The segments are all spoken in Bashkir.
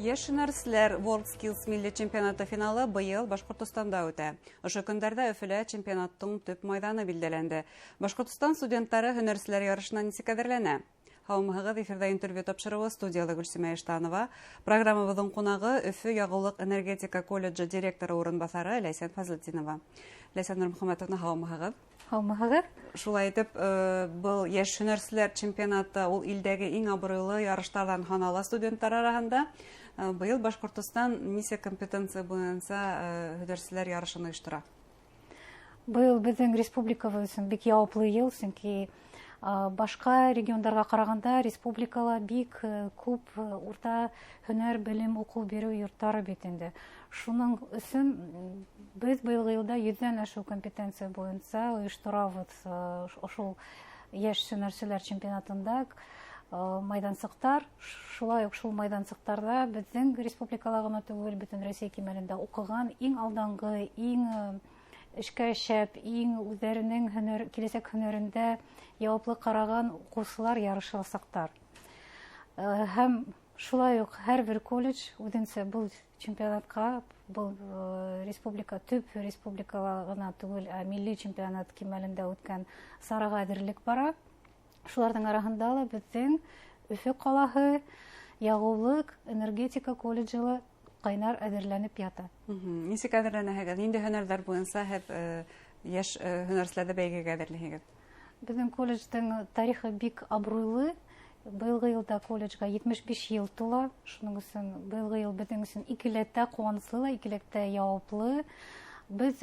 Йәш һөнәрселәр WorldSkills милли чемпионаты финалы быйыл Башҡортостанда үтә. Ошо көндәрҙә Өфөлә чемпионаттың төп майҙаны билдәләнде. Башҡортостан студенттары һөнәрселәр ярышына нисек әҙерләнә? Һаумыһығыҙ, эфирҙа интервью тапшырыуы, студияла Гөлсимә Иштанова. Программабыҙҙың ҡунағы Өфө яғыулыҡ энергетика колледжы директоры урынбаҫары Ләйсән Фазлетдинова. Ләйсән Нурмөхәмәтовна, һаумыһығыҙ. Һаумыһығыҙ. Шулай итеп, был йәш һөнәрселәр чемпионаты ул илдәге иң абруйлы ярыштарҙан һанала студенттар араһында. Быйыл Башҡортостан нисә компетенция буйынса һөнәрселәр ярышын ойоштора? Быйыл беҙҙең республикабыҙ өсөн бик яуаплы йыл, сөнки башҡа региондарға ҡарағанда республикала бик күп урта һөнәр белем уҡыу биреү йорттары бит инде. Шуның өсөн беҙ быйылғы йылда 100-ҙән ашыу компетенция буйынса ойошторабыҙ ошол йәш һөнәрселәр чемпионатында майҙансыҡтар. Шулай уҡ шул майҙансыҡтарҙа беҙҙең республикала ғына түгел, бөтөн Рәсәй кимәлендә уҡыған иң алданғы, иң эшкә шәп, иң үҙҙәренең киләсәк һөнәрендә яуаплы ҡараған уҡыусылар ярышасаҡтар. Һәм шулай уҡ һәр бер колледж үҙенсә был чемпионатҡа, был республика, төп республикала ғына түгел, ә милли чемпионат кимәлендә үткән сараға әҙерлек бара. Шуларҙың араһында ла беҙҙең Өфө ҡалаһы яғыулыҡ энергетика колледжы ла ҡайнар әҙерләнеп ята. Нисек әҙерләнәһегеҙ? Ниндәй һөнәрҙәр буйынса һеҙ йәш һөнәрселәрҙе бәйгегә әҙерләйһегеҙ? Беҙҙең колледждың тарихы бик абруйлы. Быйылғы йылда колледжға 75 йыл тула. Шуның өсөн быйылғы йыл беҙҙең өсөн икеләтә ҡыуаныслы ла, икеләтә яуаплы. Беҙ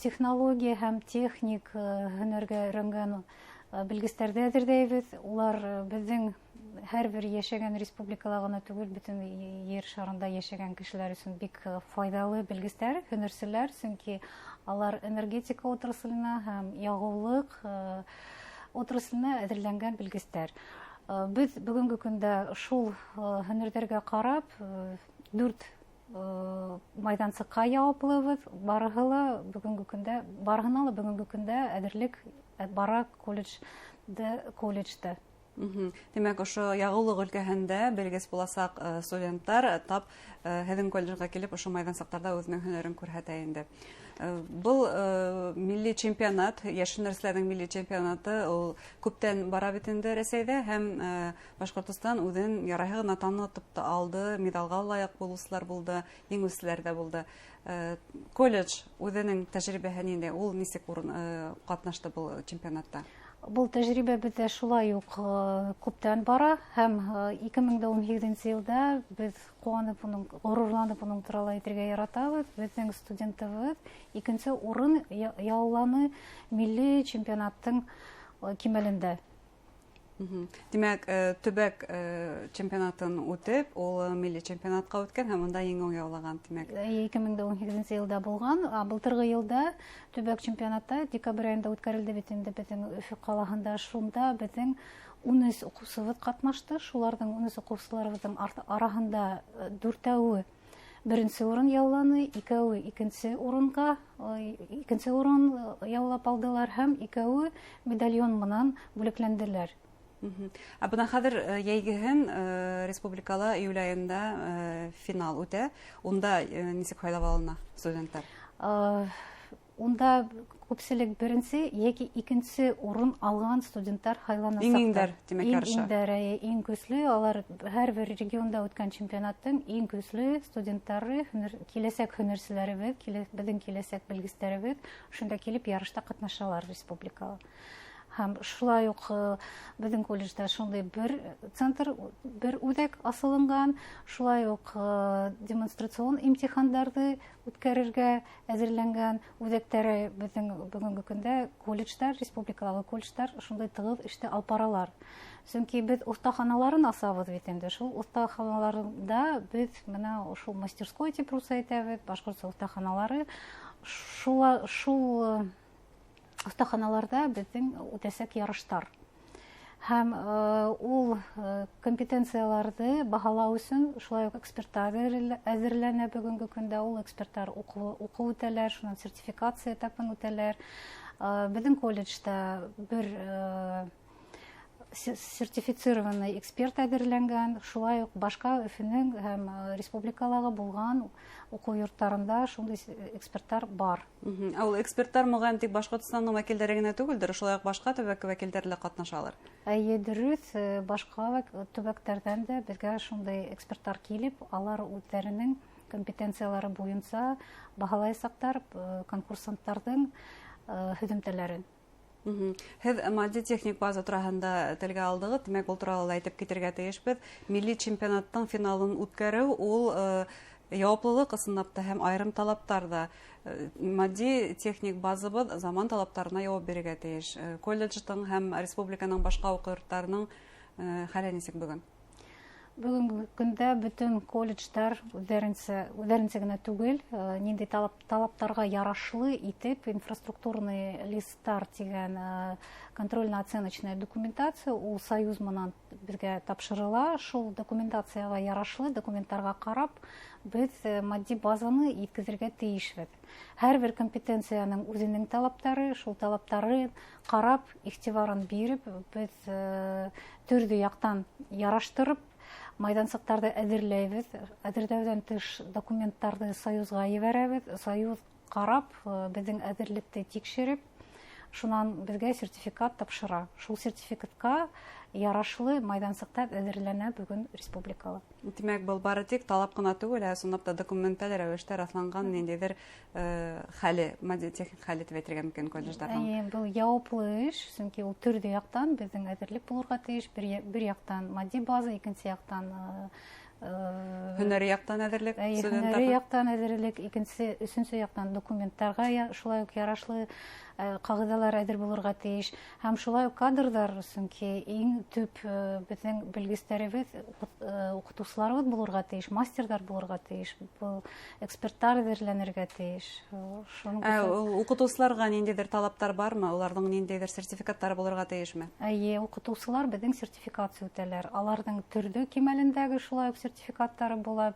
технология һәм техник һөнәргә өйрәнгән белгестәрҙе әҙерләйбеҙ. Улар беҙҙең һәр бер йәшәгән республикала ғына түгел, бөтөн ер шарында йәшәгән кешеләр өсөн бик файҙалы белгестәр, һөнәрселәр, сөнки алар энергетика отраслына һәм яғыулыҡ отраслына әҙерләнгән белгестәр. Беҙ бөгөнгө көндә шул һөнәрҙәргә ҡарап 4 майҙансыҡҡа яуаплыбыҙ. Барыһы ла бөгөнгө көндә, барыһына ла бөгөнгө көндә әҙерлек бара колледжда. Тимәк, ошо яғыулыҡ өлкәһендә белгес буласаҡ студенттар тап һеҙҙең колледжға килеп ошо майҙансыҡтарҙа үҙенең һөнәрен күрһәтә инде. Был милли чемпионат, йәш һөнәрселәрҙең милли чемпионаты, ул күптән бара бит инде Рәсәйҙә, һәм Башҡортостан үҙен ярайһы ғына танытып та алды, миҙалға лайыҡ булыусылар булды, еңеүселәр ҙә булды. Колледж үҙенең тәжрибәһе ниндәй, ул нисек урын ҡатнашты был чемпионатта? Был тәжрибә беҙҙә шулай уҡ күптән бара, һәм 2018 йылда беҙ ҡыуанып, ғорурланып уның турала әйтергә яратабыҙ. Беҙҙең студентыбыҙ икенсе урын яуланы милли чемпионаттың кимәлендә. Тимәк, төбәк чемпионатын үтеп, ул милли чемпионатҡа үткән һәм унда еңеү яулаған, тимәк. 2018 йылда булған. Былтырғы йылда төбәк чемпионаты декабрь айында үткәрелде бит инде беҙҙең Өфө ҡалаһында. Шунда беҙҙең 13 уҡыусыбыҙ ҡатнашты. Шуларҙың 13 уҡыусыларыбыҙҙың араһында дүртәүе беренсе урын яуланы, икәүе икенсе урын яулап алдылар һәм икәүе медальон менән бүләкләнделәр. Ә бына хәҙер йәйгеһен республикала июль айында финал үтә. Унда нисек һайлап алына студенттар? Унда күпселек беренсе йәки икенсе урын алған студенттар һайланасаҡтар. Иң иңдәр, тимәк, Иң ярыша. иңдәр, әйе, иң көслө. Алар һәр бер регионда үткән чемпионаттың иң көслө студенттары, киләсәк һөнәрселәребеҙ, беҙҙең киләсәк белгестәребеҙ шунда килеп ярышта ҡатнашалар республикала. Һәм шулай уҡ беҙҙең колледжда шундай бер центр, бер үҙәк асылынған, шулай уҡ демонстрацион имтихандарҙы үткәрергә әҙерләнгән үҙәктәре беҙҙең бөгөнгө көндә колледждар, республикалағы колледждар шундай тығыҙ эште алып баралар. Сөнки беҙ оҫтаханаларын асабыҙ бит инде. Шул оҫтаханаларында беҙ бына ошол мастерской тип русса әйтәбеҙ, башҡортса оҫтаханалары. Шул оҫтаханаларҙа беҙҙең үтәсәк ярыштар. Һәм ул компетенцияларҙы баһалау өсөн шулай уҡ эксперттар әҙерләнә бөгөнгө көндә. Ул эксперттар уҡыу үтәләр, шунан сертификация этапын үтәләр. Беҙҙең колледжда бер Сертифицированный эксперт әҙерләнгән, шулай уҡ башҡа Өфөнөң һәм республикалағы булған уҡыу йорттарында шундай эксперттар бар. Ә ул эксперттар, моғайын, тик Башҡортостандың вәкилдәре генә түгелдер, шулай уҡ башҡа төбәк вәкилдәре лә ҡатнашалыр. Эйе, дөрөҫ, башҡа төбәктәрҙән дә беҙгә шундай эксперттар килеп, алар үҙҙәренең компетенциялары буйынса баһалаясаҡтар конкурсанттарҙың һөҙөмтәләрен. Һеҙ матди техник база тураһында телгә алдығыҙ, тимәк, был турала ла әйтеп китергә тейешбеҙ. Милли чемпионаттың финалын үткәреү ул яуаплылыҡ ысынлап та һәм айырым талаптар да. Матди техник базабыҙ заман талаптарына яуап бирергә тейеш. Колледждың һәм республиканың башҡа уҡыу йорттарының хәле нисек бөгөн? Бөгөнгө көндә бөтөн колледждар үҙҙәренсә генә түгел, ниндәй талаптарға ярашлы итеп инфраструктурный листтар тигән контрольно-оценочная документация ул союз менән беҙгә тапшырыла. Шул документацияға ярашлы документтарға ҡарап, беҙ матди базаны еткеҙергә тейешбеҙ. Һәр бер компетенцияның үҙенең талаптары, шул талаптары ҡарап, иғтибарын биреп, беҙ төрлө яҡтан яраштырып, майҙансыҡтарҙы әҙерләйбеҙ. Әҙерләүҙән тыш документтарҙы союзға ебәрәбеҙ. Союз ҡарап, беҙҙең әҙерлекте тикшереп, шунан беҙгә сертификат тапшыра. Шул сертификатҡа ярашлы майҙансыҡтар әҙерләнә бөгөн республикала. Тимәк, был бары тик талап ҡына түгел, ә ысынлап та документаль рәүештә раҫланған ниндәйҙер хәле, матди техник хәле тип әйтергә мөмкин колледждарҙың. Эйе, был яуаплы эш, сөнки ул төрлө яҡтан беҙҙең әҙерлек булырға тейеш. Бер яҡтан матди база, икенсе яҡтан һөнәри яҡтан әҙерлек, Эйе, студенттарҙың. һөнәри яҡтан әҙерлек, икенсе, өсөнсө яҡтан документтарға шулай уҡ ярашлы ҡағиҙәләр әҙер булырға тейеш. Һәм шулай уҡ кадрҙар, сөнки иң төп беҙҙең белгестәребеҙ, уҡытыусыларыбыҙ булырға тейеш, мастерҙар булырға тейеш, был эксперттар әҙерләнергә тейеш. Шуның өсөн Ул уҡытыусыларға ниндәйҙер талаптар бармы? Уларҙың ниндәйҙер сертификаттары булырға тейешме? Эйе, уҡытыусылар беҙҙең сертификация үтәләр. Аларҙың төрлө кимәлендәге шулай уҡ сертификаттары була,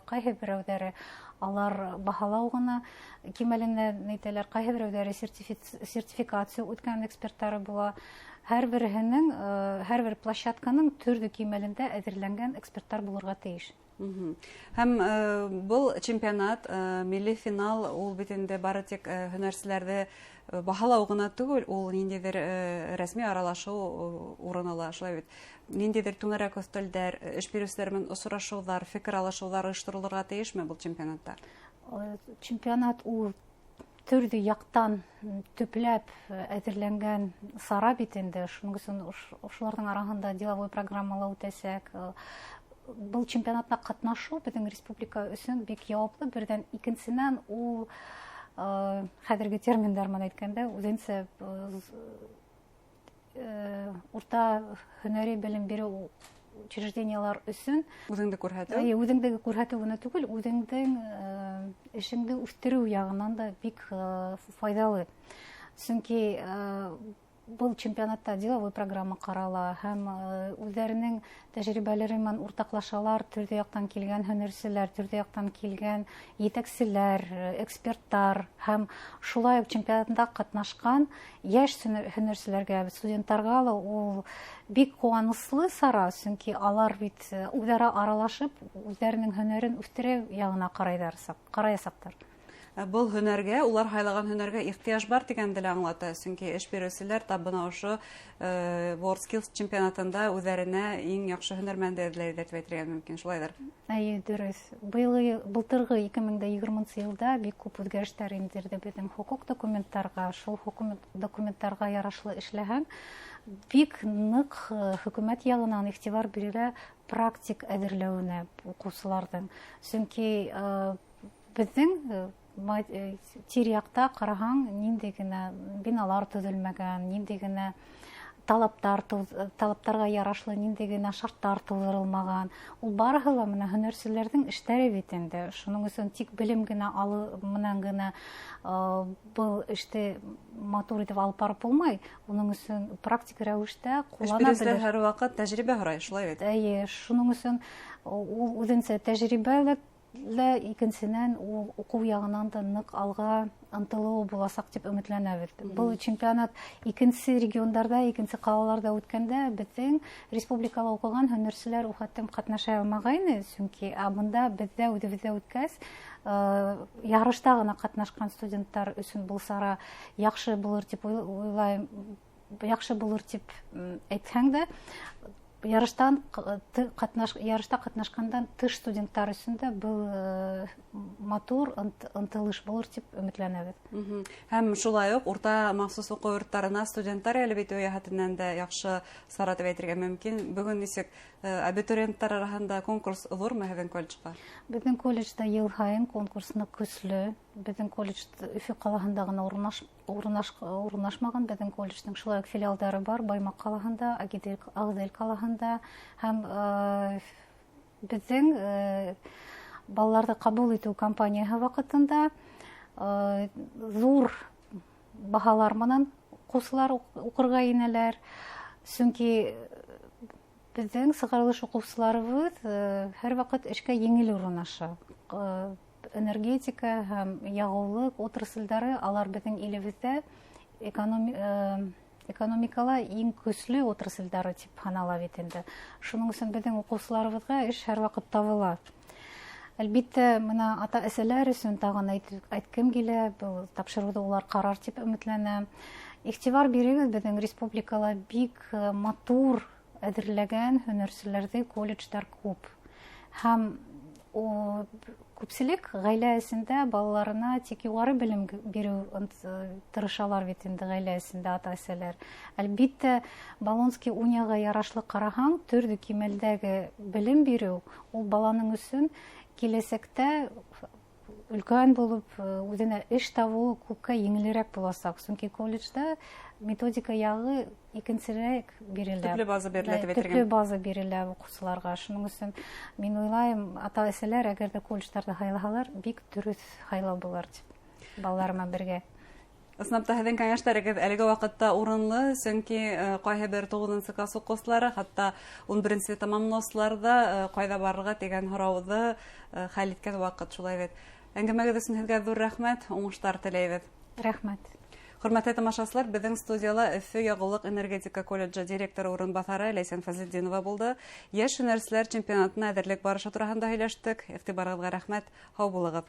ҡайһы берәүҙәре алар баһалау ғына кимәлендә әйтәләр, ҡайһы берәүҙәре сертификация үткән эксперттары була. Һәр береһенең, һәр бер площадканың төрлө кимәлендә әҙерләнгән эксперттар булырға тейеш. Һәм был чемпионат, милли финал, ул бит инде бары тик һөнәрселәрҙе баһалау ғына түгел, ул ниндәйҙер рәсми аралашыу урыны ла, шулай бит. Ниндәйҙер түңәрәк өҫтәлдәр, эш биреүселәр менән осрашыуҙар, фекер алышыуҙар ойошторолорға тейешме был чемпионатта? Чемпионат ул төрлө яҡтан төпләп әҙерләнгән сара бит инде. Шуның өсөн ошоларҙың араһында деловой программала үтәсәк. Был чемпионатта ҡатнашыу беҙҙең республика өсөн бик яуаплы. Берҙән, икенсенән, ул хәҙерге терминдар менән әйткәндә, үҙенсә урта һөнәри белем биреү учреждениелар өсөн үҙеңде күрһәтеү. Эйе, үҙеңде күрһәтеү генә түгел, үҙеңдең эшеңде үҫтереү яғынан да бик файҙалы. Сөнки был чемпионатта деловой программа ҡарала һәм үҙҙәренең тәжрибәләре менән уртаҡлашалар, төрлө яҡтан килгән һөнәрселәр, төрлө яҡтан килгән етәкселәр, эксперттар һәм шулай уҡ чемпионатта ҡатнашҡан йәш һөнәрселәргә, студенттарға ла ул бик ҡыуаныслы сара, сөнки алар бит үҙ-ара аралашып, үҙҙәренең һөнәрен үҫтереү яғына ҡараясаҡтар. Был һөнәргә, улар һайлаған һөнәргә ихтыяж бар тигәнде лә аңлата, сөнки эш биреүселәр тап бына ошо WorldSkills чемпионатында үҙҙәренә иң яҡшы һөнәрмәнде эҙләйҙәр тип әйтергә мөмкин, шулайҙыр? Эйе, дөрөҫ. Былтырғы ике мең дә егерменсе йылда бик күп үҙгәрештәр индерҙе беҙҙең хоҡуҡ документтарға. Шул хоҡуҡ документтарға ярашлы эшләһәң, бик ныҡ хөкүмәт яғынан иғтибар бирелә практик әҙерләүенә уҡыусыларҙың. Сөнки беҙҙең тир-яҡта ҡараһаң, ниндәй генә биналар төҙөлмәгән, ниндәй генә талаптарға ярашлы ниндәй генә шарттар тыуҙырылмаған. Ул барыһы ла менә һөнәрселәрҙең эштәре бит инде. Шуның өсөн тик белем генә алыу менән генә был эште матур итеп алып барып булмай. Уның өсөн практик рәүештә Эш ҡуллана биреүселәр белер. һәр ваҡыт тәжрибә һорай, шулай бит? Эйе, шуның өсөн ул үҙенсә тәжрибә лә Лә икенсенән, ул уҡыу яғынан да ныҡ алға ынтылыуы буласаҡ тип өмөтләнәбеҙ. Был чемпионат икенсе региондарҙа, икенсе ҡалаларҙа үткәндә беҙҙең республикала уҡыған һөнәрселәр ул хәтлем ҡатнаша алмағайны, сөнки ә бында беҙҙә үҙебеҙҙә үткәс, ярышта ғына ҡатнашҡан студенттар өсөн был сара яҡшы булыр тип уйлайым, яҡшы булыр тип әйтһәң дә, ярыштан ҡатнаш ярышта ҡатнашҡандан тыш студенттар өсөн дә был матур ынтылыш булыр тип өмөтләнәбеҙ. Һәм шулай уҡ урта махсус уҡыу йорттарына студенттар йәлеп итеү йәһәтенән дә яҡшы сара тип әйтергә мөмкин. Бөгөн нисек, абитуриенттар араһында конкурс ҙурмы һеҙҙең колледжға? Беҙҙең колледжда йыл һайын конкурс ныҡ көслө. Беҙҙең колледж Өфө ҡалаһында ғына урынлашмаған. Беҙҙең колледждың шулай уҡ филиалдары бар Баймаҡ ҡалаһында, Ағиҙел ҡалаһында, һәм беҙҙең балаларҙы ҡабул итеү кампанияһы ваҡытында ҙур баһалар менән уҡыусылар уҡырға инәләр, сөнки беҙҙең сығарылыш уҡыусыларыбыҙ һәр ваҡыт эшкә еңел урынлаша. Энергетика һәм яғыулыҡ отраслдары алар беҙҙең илебеҙҙә экономикала иң көслө отраслдары тип һанала бит инде. Шуның өсөн беҙҙең уҡыусыларыбыҙға эш һәр ваҡыт табыла. Әлбиттә, бына ата-әсәләр өсөн тағын әйткем килә, был тапшырыуҙы улар ҡарар тип өмөтләнәм. Иғтибар бирегеҙ, беҙҙең республикала бик матур әҙерләгән һөнәрселәрҙе колледждар күп. Һәм күпселек ғаилә эсендә балаларына тик юғары белем биреү тырышалар бит инде ғаилә эсендә ата-әсәләр. Әлбиттә, Болонский унияға ярашлы ҡараһаң, төрлө кимәлдәге белем биреү ул баланың өсөн киләсәктә өлкән булып үҙенә эш табыуы күпкә еңелерәк буласаҡ. Сөнки колледжда методика яғы икенсерәк бирелә. Төплө база бирелә тип әйтергә. Төплө база бирелә уҡыусыларға. Шуның өсөн мин уйлайым, ата-әсәләр әгәр ҙә колледждарҙы һайлаһалар, бик дөрөҫ һайлау булыр тип балалар менән бергә. Ысынлап та, һеҙҙең кәңәштәрегеҙ әлеге ваҡытта урынлы, сөнки ҡайһы бер 9-нсы класс уҡыусылары, хатта 11-нсе тамамлаусылар ҙа ҡайҙа барырға тигән һорауҙы хәл иткән ваҡыт, шулай бит. Әңгәмәгеҙ өсөн һеҙгә ҙур рәхмәт, уңыштар теләйбеҙ. Рәхмәт. Хөрмәтле тамашасылар, беҙҙең студияла Өфө яғыулыҡ энергетика колледжы директоры урынбаҫары Ләйсән Фазлетдинова булды. Йәш һөнәрселәр чемпионатына әҙерлек барышы тураһында һөйләштек. Иғтибарығыҙға рәхмәт. Һау булығыҙ.